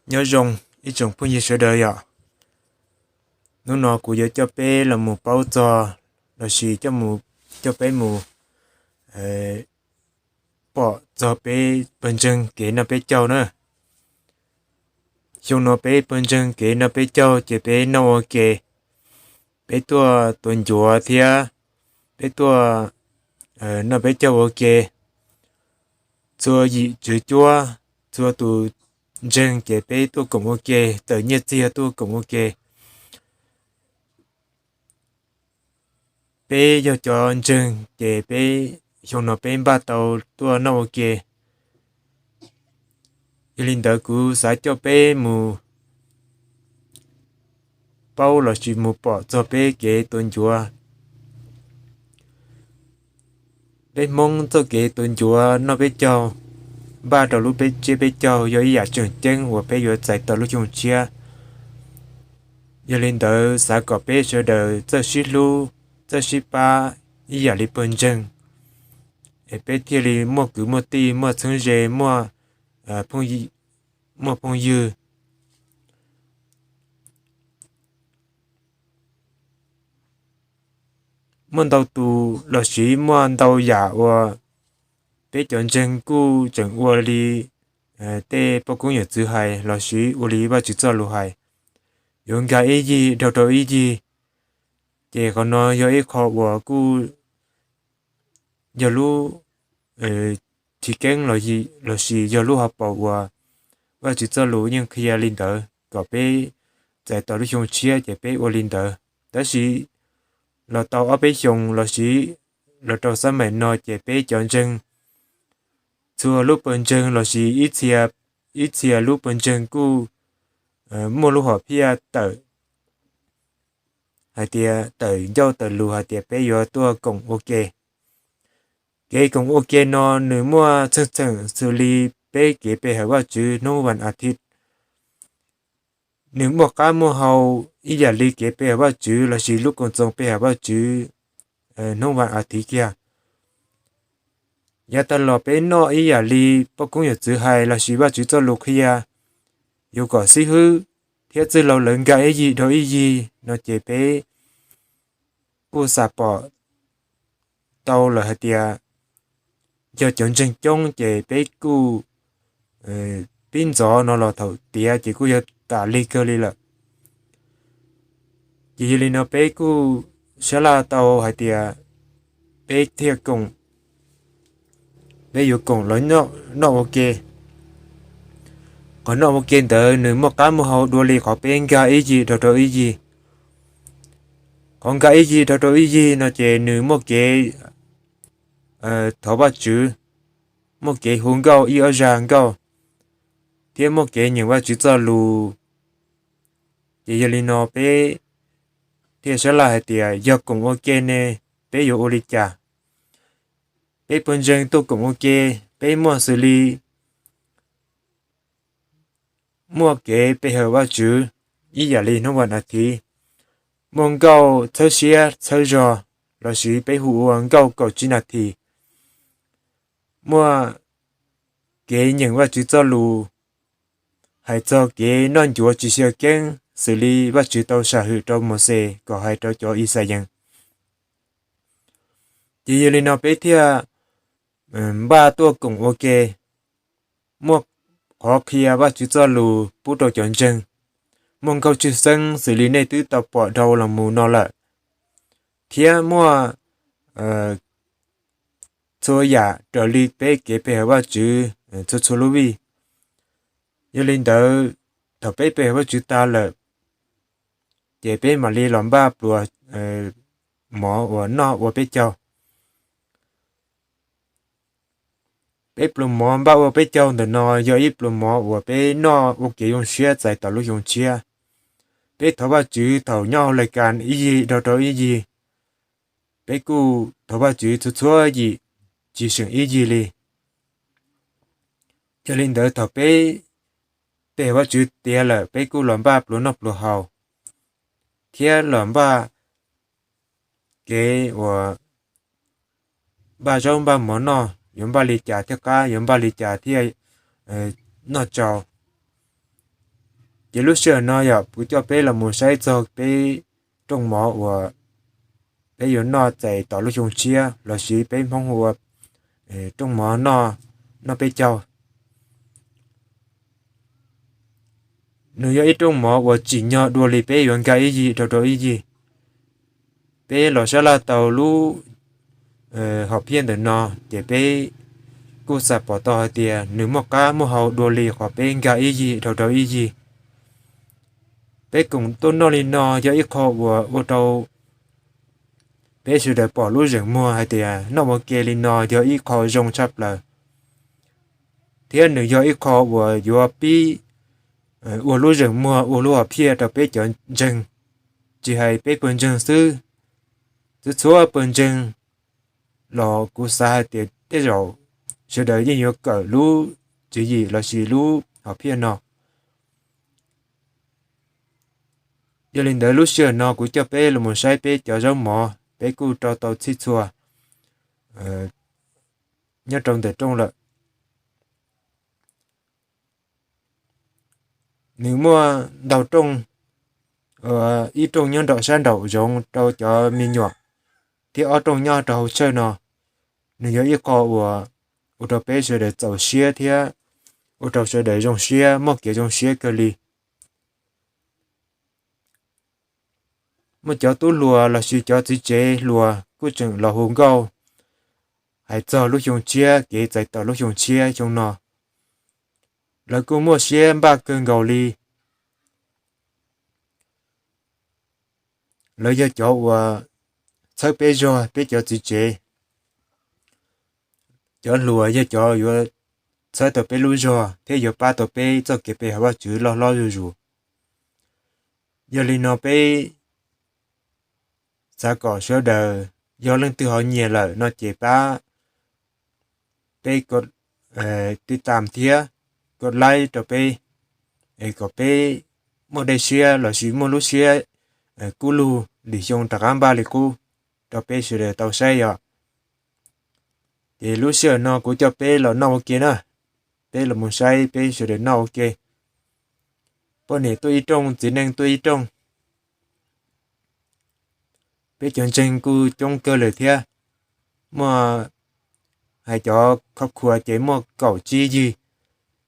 Nyob zoo ib tsoom phooj ywg sawv daws yom. Hnub no kuv yuav coj peb los mus paub txog lossis coj peb mus pom txog peb pawg ntseeg kev noj peb caug na. Xyoo no peb pawg ntseeg kev noj peb caug ces peb noj ua ke, peb tuaj tua ncuav thiab peb tuaj noj peb caug ua ke. Txhua yim tswv cuab, txhua tus ntseeg ces peb tuaj koom ua ke, tawm nyiaj txiag tuaj koom ua ke. Peb yog cov ntseeg ces peb xyoo no peb npaj tau tuaj noj ua ke. Yog li ntawd kuv xav coj peb mus paub lossis mus pom txog peb kev tua ncuav. Peb Hmoob txoj kev tua ncuav noj peb caug, npaj rau lub peb tsiab peb caug yog ib yam tseem ceeb uas peb yuav txais tau lub xyoo tshiab. Yog li ntawd xav kom peb sawv daws txawj sib hlub, txawj sib pab ib yam li pawg ntseeg, es peb thiaj li muaj kwv muaj tij, muaj txheeb ze, muaj phooj ywg. Muaj ntau tus lossis muaj ntau yam uas peb cov ntseeg kuj tseem ua li tej poj koob yawm txwv hais lossis ua li Vajtswv txoj lus hais, yuav nkag ib yig dhau rau ib yig. Ces qhov no yog ib qho uas kuj yog lub chiv keeb lossis yog lub hauv paus uas Vajtswv txoj lus yeej qhia li ntawd kom peb txais tau lub xyoo tshiab ces peb ua li ntawd. Tab sis los tau ob peb xyoos lossis los rau xab maim no ces peb cov ntseeg, txhua lub pawg ntseeg lossis ib txhia lub pawg ntseeg kuj muaj lub hom phiaj tawm hais tias, tawm ncauj tawm lus hais tias peb yuav tuaj koom ua ke. Kev koom ua ke no nws muaj txheej txheem xws li peb kev pe hawm Vajtswv hnub vas a thiv. Nws muaj qab muaj hau ib yam li kev pe hawm Vajtswv lossis lub koom txoos pe hawm Vajtswv hnub vas a thiv kiag. Yav tag los peb noj ib yam li poj koob yawm txwv hais lossis Vajtswv txoj lus qhia, yuav kom xib hwb thiab txwj laug lawv nkag ib yig dhau ib yig no ces peb kuj xam pom tau lawm hais tias yog cov ntseeg coob ces peb kuj pib ntxov no los thaum tiav ces kuj yog tas li kawg li lawm. Ces yog li no peb kuj sab laj tau hais tias peb thiaj koom, peb yuav koom los noj ua ke. Qhov noj ua ke ntawd nws muaj qab muaj hau dua li qhov peb nkag ib yig dhau rau ib yig. Qhov nkag ib yig dhau rau ib yig no ces nws muaj kev thov Vajtswv, muaj kev hu nkauj ib ob zag nkauj, thiab muaj kev nyeem Vajtswv txoj lus. Ces yog li no peb thiaj sab laj hais tias yog koom ua ke ne peb yuav ua li cas? Peb pawg ntseeg tuaj koom ua ke, peb muaj xws li muaj kev pe hawm Vajtswv ib yam li hnub vas a thiv, muaj nkauj txhawb siab txhawb zog lossis peb hu ua nkauj kaum tsib nas this, muaj kev nyeem Vajtswv txoj lus, hais txog kev noj ncuav tsis xyaw keeb xws li Vajtswv tau sam hwm rau Mauxes kom hais rau cov Yixalayees. Ces yog li no peb thiaj npaj tuaj koom ua ke, muaj qhov qhia Vajtswv txoj lus pub rau cov ntseeg, muaj nkauj tswj xeeb xws li nej twb tau pom dhau los mus no lawm, thiab muaj txhua yam raws li peb kev pe hawm Vajtswv txhua txhua lub vij. Yog li ntawd, thaum peb pe hawm Vajtswv tas lawm, ces peb mam li los npaj pluas mov uas noj ua peb caug. Peb pluas mov npaj ua peb caug ntawm no yog ib pluas mov uas peb noj ua kev zoo siab txais tau lub xyoo tshiab. Peb thov Vajtswv thaum nyob hauv lais kas ib yig dhau rau ib yig, peb kuj thov Vajtswv txhua txhua yim tsis seem ib yig li. Yog li ntawd thaum peb pe hawm Vajtswv tiav lawm peb kuj los npaj pluas noj pluas haus, thiab los npaj kev uas npaj zaub npaj mov noj, yuav npaj li cas thiaj qab, yuav npaj li cas thiaj noj tsau. Ces lub sij hawm no yog kuv coj peb los mus saib txog peb rooj mov uas peb yuav noj txais tom lub xyoo tshiab lossis peb Hmoob hu ua rooj mov noj peb caug. Nws yog ib rooj mov uas tsim nyog dua li peb yuav nkag ib yig dhau rau ib yig. Peb los sab laj tau lub hom phiaj ntawm no ces peb kuj xam pom tau hais tias nws muaj qab muaj hau dua li qhov peb nkag ib yig dhau rau ib yig. Peb koom tuaj noj li no yog ib qho uas ua rau peb sawv daws pom lub zeem muag hais tias noj ua ke li no yog ib qho zoo tshaj plaws, thiab nws yog ib qho uas yuav pib ua lub zeem muag ua lub hom phiaj rau peb cov ntseeg, tsis hais peb pawg ntseeg xwb, txhua txhua pawg ntseeg los kuv xav hais tias tej zaum sawv daws yeej yuav kawm lub tswv yim lossis lub hom phiaj no. Yog li ntawd lub sij hawm no kuv coj peb los mus saib peb cov zaub mov, peb kuj rau tau txhij txhua nyob rau ntawm rooj lawm. Nws muaj ntau rooj, ib rooj nyob nraum sab nraum zoov rau cov me nyuam, thiab ob rooj nyob rau hauv tshawj no. Nws yog ib qho uas ua rau peb sawv daws txaus siab thiab ua rau sawv daws zoo siab, muaj kev zoo siab kawg li. Muaj cov tub hluas lossis cov txiv tsev hluas kuj tseem los hu nkauj hais txog lub xyoo tshiab, kev txais tau lub xyoo tshiab xyoo no. Lawv kuj muaj siab npaj kawg nkaus li. Lawv yog cov uas txhawb peb zog, peb cov txiv tsev. Cov hluas yog cov yuav txhawb tau peb lub zog thiab yuav pab tau peb txoj kev pe hawm Vajtswv loj hlob zuj zus. Yog li no peb xav kom sawv daws, yog leej twg ho nyiam lawm no ces pab peb tiv tam thiab kos laib rau peb, es kom peb muaj dej siab lossis muaj lub siab kub lug lwm xyoo rov qab npaj li qub rau peb sawv daws tau saib yom. Ces lub sij hawm no kuv coj peb los noj ua ke na, peb los mus saib peb sawv daws noj ua ke. Poj niam tuaj ib rooj, txiv neej tuaj ib rooj. Peb cov ntseeg kuj coob kawg lawm thiab, muaj hais cov khov khuas ces muaj kaum tsib yig,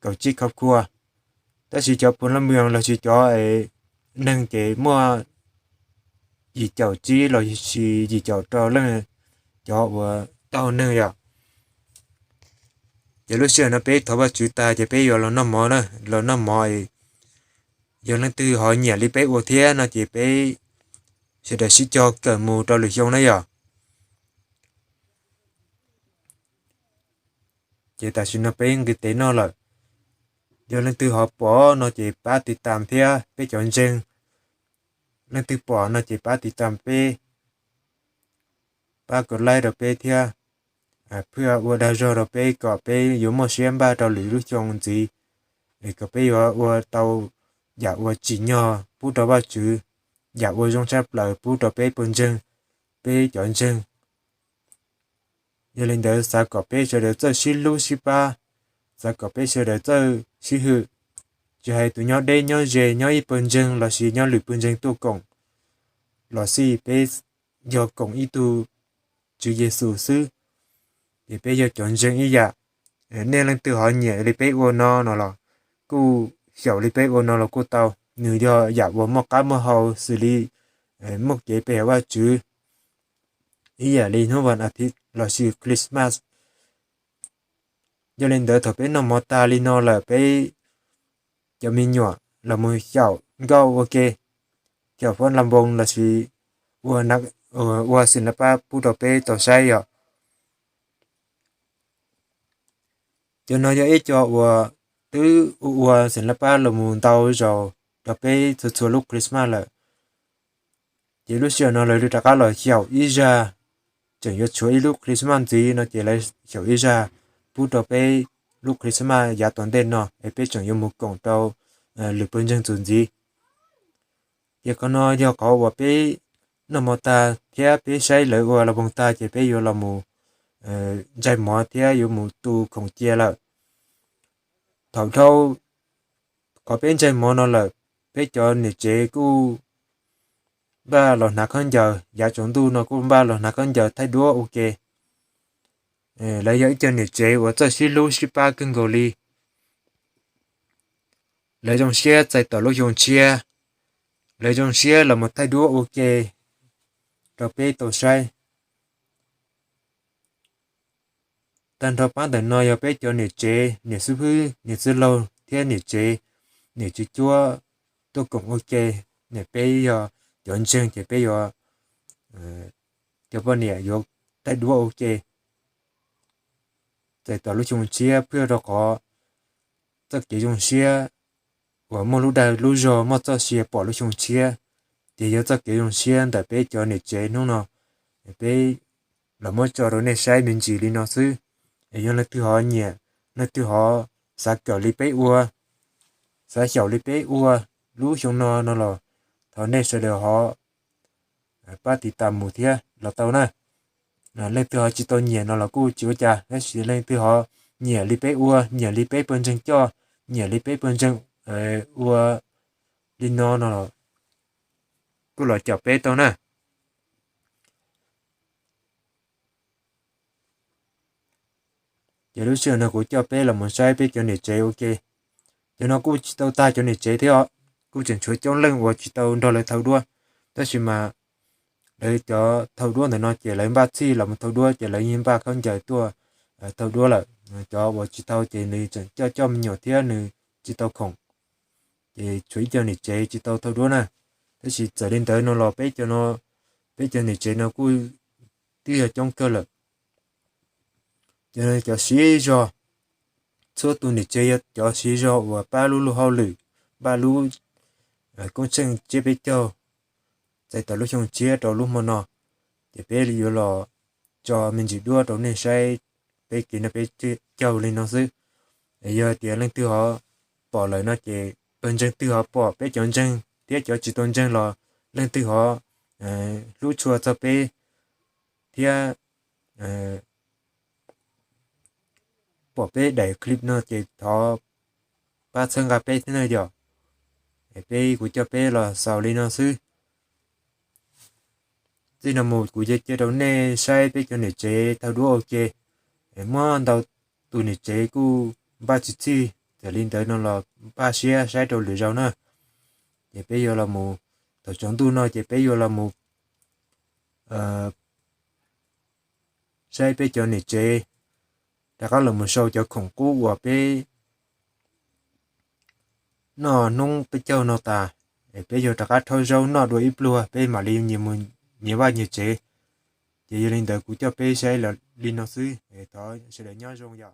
kaum tsib khov khuas, tab sis cov phu laj mwas lossis cov neeg ces muaj yim caum tsib lossis yim caum rau leej, cov uas tau neeg yom. Ces lub sij hawm no peb thov Vajtswv tag ces peb yuav los noj mov na, los noj mov. Yog leej twg ho nyiam li peb ua thiab no ces peb sawv daws sib cog kawm mus rau lwm xyoo na yom. Ces tam sim no peb nqis tes noj lawm. Yog leej twg ho pom no ces pab tiv tam thiab peb cov ntseeg. Leej twg pom no ces pab tiv tam peb, pab kos laib rau peb thiab, phaj ua dag zog rau peb kom peb yuav muaj siab npaj rau lwm lub xyoo ntxiv, es kom peb yuav ua tau yam uas tsim nyog pub rau Vajtswv, yam uas zoo tshaj plaws pub rau peb pawg ntseeg, peb cov ntseeg. Yog li ntawd xav kom peb sawv daws txawj sib hlub sib pab, xav kom peb sawv daws txawj sib hwm, tsis hais tus nyob deb nyob ze, nyob ib pawg ntseeg lossis nyob lwm pawg ntseeg tuaj koom los xij, peb yog koom ib tug Tswv Yexus xwb, ces peb yog cov ntseeg ib yam. Nej leej twg ho nyiam li peb ua no no los kuj xyaum li peb ua no los kuj tau. Nws yog yam uas muaj qab muaj hau xws li muaj kev pe hawm Vajtswv ib yam li hnub vas as thiv lossis Christmas. Yog li ntawd thaum peb noj mov tag li no lawm peb cov me nyuam los mus xyaum nkauj ua ke, xyaum foob las npoo lossis ua xeem laj pab pub rau peb tau saib yom. Cov no yog ib co uas twb ua xeem laj pab los mus ntau zaus rau peb txhua txhua lub Christmas lawm. Ces lub sij hawm no lawv rov qab los xyaum ib zag, tseem yuav tshuav ib lub Christmas ntxiv no ces lawv xyaum ib zag pub rau peb lub Christmas yav tom ntej no es peb tseem yuav mus koom rau lwm pawg ntseeg txuas ntxiv. Ces qhov no yog qhov uas peb noj mov tag thiab peb saib lawv ua las npoo tag ces peb yuav los mus ntsais mov thiab yuav mus tu khoom cia lawm. Thaum dhau qhov peb ntsais mov no lawm, peb cov niam tsev kuj npaj los hnav khaub ncaws, yav tsaus ntuj no kuj npaj los hnav khaub ncaws thaij duab ua ke. Lawv yog ib co niam tsev uas txawj sib hlub sib pab kawg nkaus li. Lawv zoo siab txais tos lub xyoo tshiab, lawv zoo siab los mus thaij duab ua ke rau peb tau saib. Tag nrho pab ntawm no yog peb cov niam tsev, niam xib hwb, niam txiv laug thiab niam tsev, niam tsev cuab tuaj koom ua ke. Niam peb yog cov ntseeg ces peb yuav, cov poj niam yuav thaij duab ua ke txais tos lub xyoo tshiab, pab rau qhov txoj kev zoo siab uas muaj lub dag lub zog muaj txoj sia pom lub xyoo tshiab, ces yog txoj kev zoo siab ntawm peb cov niam tsev hnub no. Peb los muab tso rau nej saib me ntsis li no xwb. Es yog leej twg ho nyiam, leej twg ho xav kawm li peb ua, xav xyaum li peb ua lub xyoo no no los thov nej sawv daws ho pab tiv tas mus thiab los tau na. Leej twg ho tsis tau nyiam no los kuj tsis ua cas, tab sis leej twg ho nyiam li peb ua, nyiam li peb pawg ntseeg coj, nyiam li peb pawg ntseeg ua li no no los kuj los caum peb tau na. Ces lub sij hawm no kuv coj peb los mus saib peb cov niam tsev ua ke. Cov no kuj tsis tau tag cov niam tsev thiab os, kuj tseem tshuav coob leej uas tsis tau nrog lawv thau duab. Tab sis mas lawv cov thau duab ntawm no ces lawv npaj txhij los mus thau duab ces lawv yeej npaj khaub ncaws tuaj thau duab lawm. Cov uas tsis thau ces nws tseem coj coj me nyuam thiab nws tsis tau khoom, ces tshuav ib co niam tsev tsis tau thau duab na. Tab sis txawm li ntawd no los peb cov niam tsev no kuj twb yog coob kawg lawm. Ces cov siv zog, txhua tus niam tsev yog cov siv zog uas pab lub luag hauj lwm, npaj lub koob tsheej tsiab peb caug txais tos lub xyoo tshiab rau lub hmo no. Ces peb yuav los tso me ntsis duab rau nej saib peb kev noj peb caug li no xwb. Yog tias leej twg ho pom lawm no ces pawg ntseeg twg ho pom, peb cov ntseeg thiab cov tsis tau ntseeg los leej twg ho hlub tshua txog peb thiab pom peb daim clip no ces thov pab txhawb nqa peb thiab na yom. Peb, kuv coj peb los xaus li no xwb. Txij no mus kuv yuav cia rau nej saib peb cov niam tsev thau duab ua ke. Muaj ntau tus niam tsev kuj npaj txhij txhij, txawm li ntawd no los npaj siab saib rau lwm zaus na. Ces peb yuav los mus, thaum tsaus ntuj no ces peb yuav los mus saib peb cov niam tsev rov qab los mus sau cov khoom qub uas peb noj hnub peb caug no tas, peb yuav rov qab rhaub zaub noj dua ib pluag peb mam li nyias vaj nyias tsev. Ces yog li ntawd kuv coj peb saib li no xwb, thov sawv daws nyob zoo yom.